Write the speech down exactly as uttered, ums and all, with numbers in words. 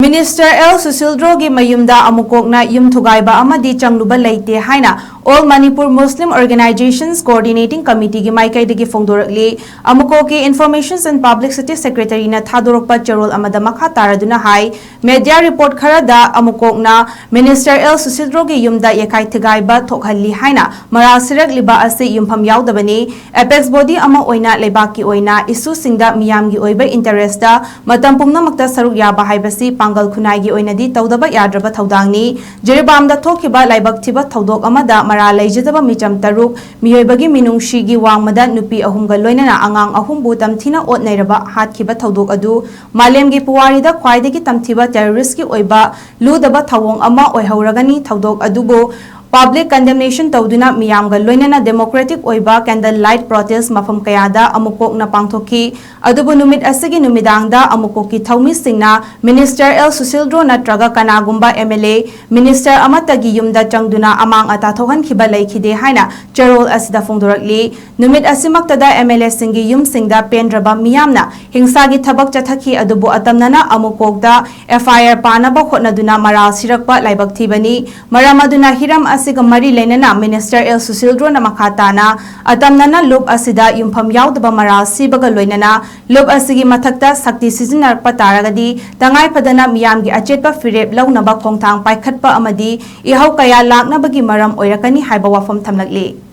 Minister L ꯁꯨꯁꯤꯜꯗ꯭ꯔꯣꯒꯤ ꯃꯌꯨꯝꯗ ꯑꯃꯨꯛꯀꯣꯛꯅ ꯌꯨꯝ ꯊꯨꯒꯥꯏꯕ ꯑꯃꯗꯤ ꯆꯪꯂꯨꯕ ꯂꯩꯇꯦ ꯍꯥꯏꯅ All Manipur Muslim Organizations Coordinating Committeeꯒꯤ ꯃꯥꯏꯀꯩꯗꯒꯤ ꯐꯣꯡꯗꯣꯔꯛꯂꯤ꯫ ꯑꯃꯨꯛꯀꯣꯛꯀꯤ Informations and Publicity Secretaryꯅ ꯊꯥꯗꯣꯔꯛꯄ ꯆꯦꯔꯣꯜ ꯑꯃꯗ ꯃꯈꯥ ꯇꯥꯔꯗꯨꯅ ꯍꯥꯏ, media report ꯈꯔꯗ ꯑꯃꯨꯛꯀꯣꯛꯅ ꯃꯤꯅꯤꯁꯇꯔ ꯑꯦꯜ ꯁꯨꯁꯤꯜꯗ꯭ꯔꯣꯒꯤ ꯌꯨꯝꯗ ꯌꯦꯈꯥꯏ ꯊꯤꯒꯥꯏꯕ ꯊꯣꯛꯍꯜꯂꯤ ꯍꯥꯏꯅ ꯃꯔꯥꯜ ꯁꯤꯔꯛꯂꯤꯕ ꯑꯁꯤ ꯌꯨꯝꯐꯝ ꯌꯥꯎꯗꯕꯅꯤ꯫ Apex body ꯑꯃ ꯑꯣꯏꯅ ꯂꯩꯕꯥꯛꯀꯤ ꯑꯣꯏꯅ issueꯁꯤꯡꯗ ꯃꯤꯌꯥꯝꯒꯤ ꯑꯣꯏꯕ interestꯇ ꯃꯇꯝ ꯄꯨꯝꯅꯃꯛꯇ ꯁꯔꯨꯛ ꯌꯥꯕ ꯍꯥꯏꯕꯁꯤ ꯄꯥꯡꯒꯜ ꯈꯨꯟꯅꯥꯏꯒꯤ ꯑꯣꯏꯅꯗꯤ ꯇꯧꯗꯕ ꯌꯥꯗ꯭ꯔꯕ ꯊꯧꯗꯥꯡꯅꯤ꯫ ꯖꯤꯔꯤꯕꯥꯝꯗ ꯊꯣꯛꯈꯤꯕ ꯂꯥꯏꯕꯛ ꯊꯤꯕ ꯊꯧꯗꯣꯛ ꯑꯃꯗ ꯃꯔꯥꯜ ꯂꯩꯖꯗꯕ ꯃꯤꯆꯝ ꯇꯔꯨꯛ, ꯃꯤꯑꯣꯏꯕꯒꯤ ꯃꯤꯅꯨꯡꯁꯤꯒꯤ ꯋꯥꯡꯃꯗ ꯅꯨꯄꯤ ꯑꯍꯨꯝꯒ ꯂꯣꯏꯅꯅ ꯑꯉꯥꯡ ꯑꯍꯨꯝꯕꯨ ꯇꯝꯊꯤꯅ ꯑꯣꯠ ꯅꯩꯔꯕ ꯍꯥꯠꯈꯤꯕ ꯊꯧꯗꯣꯛ ꯑꯗꯨ ꯃꯥꯂꯦꯝꯒꯤ ꯄꯨꯋꯥꯔꯤꯗ ꯈ꯭ꯋꯥꯏꯗꯒꯤ ꯇꯝꯊꯤꯕ terroristꯀꯤ ꯑꯣꯏꯕ ꯂꯨꯗꯕ ꯊꯧꯑꯣꯡ ꯑꯃ ꯑꯣꯏꯍꯧꯔꯒꯅꯤ꯫ ꯊꯧꯗꯣꯛ ꯑꯗꯨꯕꯨ public condemnation ꯇꯧꯗꯨꯅ ꯃꯤꯌꯥꯝꯒ ꯂꯣꯏꯅꯅ democratic ꯑꯣꯏꯕ candle light protest ꯃꯐꯝ ꯀꯌꯥꯗ ꯑꯃꯨꯛꯀꯣꯛꯅ ꯄꯥꯡꯊꯣꯛꯈꯤ꯫ ꯑꯗꯨꯕꯨ ꯅꯨꯃꯤꯠ ꯑꯁꯤꯒꯤ ꯅꯨꯃꯤꯗꯥꯡꯗ ꯑꯃꯨꯛꯀꯣꯛꯀꯤ ꯊꯧꯃꯤꯁꯤꯡꯅ ꯃꯤꯅꯤꯁꯇꯔ ꯑꯦꯜ ꯁꯨꯁꯤꯜꯗ꯭ꯔꯣ ꯅꯠꯇ꯭ꯔꯒ ꯀꯅꯥꯒꯨꯝꯕ MLA, ꯃꯤꯅꯤꯁꯇꯔ ꯑꯃꯠꯇꯒꯤ ꯌꯨꯝꯗ ꯆꯪꯗꯨꯅ ꯑꯃꯥꯡ ꯑꯇꯥ ꯊꯣꯛꯍꯟꯈꯤꯕ ꯂꯩꯈꯤꯗꯦ ꯍꯥꯏꯅ ꯆꯦꯔꯣꯜ ꯑꯁꯤꯗ ꯐꯣꯡꯗꯣꯔꯛꯂꯤ꯫ ꯅꯨꯃꯤꯠ ꯑꯁꯤꯃꯛꯇꯗ MLAꯁꯤꯡꯒꯤ ꯌꯨꯝꯁꯤꯡꯗ ꯄꯦꯟꯗ꯭ꯔꯕ ꯃꯤꯌꯥꯝꯅ ꯍꯤꯡꯁꯥꯒꯤ ꯊꯕꯛ ꯆꯠꯊꯈꯤ꯫ ꯑꯗꯨꯕꯨ ꯑꯇꯝꯅꯅ ꯑꯃꯨꯛꯀꯣꯛꯇ FIR ꯄꯥꯅꯕ ꯍꯣꯠꯅꯗꯨꯅ ꯃꯔꯥꯜ ꯁꯤꯔꯛꯄ ꯂꯥꯏꯕꯛ ꯊꯤꯕꯅꯤ꯫ ꯃꯔꯝ ꯑꯗꯨꯅ ꯍꯤꯔꯝ ꯑꯁꯤꯒ ꯃꯔꯤ ꯂꯩꯅꯅ ꯃꯤꯅꯤꯁꯇꯔ ꯑꯦꯜ ꯁꯨꯁꯤꯜꯗ꯭ꯔꯣꯅ ꯃꯈꯥ ꯇꯥꯅ ꯑꯇꯝꯅꯅ ꯂꯨꯞ ꯑꯁꯤꯗ ꯌꯨꯝꯐꯝ ꯌꯥꯎꯗꯕ ꯃꯔꯥꯜ ꯁꯤꯕꯒ ꯂꯣꯏꯅꯅ ꯂꯨꯞ ꯑꯁꯤꯒꯤ ꯃꯊꯛꯇ ꯁꯛꯇꯤ ꯁꯤꯖꯤꯟꯅꯔꯛꯄ ꯇꯥꯔꯒꯗꯤ ꯇꯉꯥꯏ ꯐꯗꯅ ꯃꯤꯌꯥꯝꯒꯤ ꯑꯆꯦꯠꯄ ꯐꯤꯔꯦꯞ ꯂꯧꯅꯕ ꯈꯣꯡꯊꯥꯡ ꯄꯥꯏꯈꯠꯄ ꯑꯃꯗꯤ ꯏꯍꯧ ꯀꯌꯥ ꯂꯥꯛꯅꯕꯒꯤ ꯃꯔꯝ ꯑꯣꯏꯔꯛꯀꯅꯤ ꯍꯥꯏꯕ ꯋꯥꯐꯝ ꯊꯝꯂꯛꯂꯤ꯫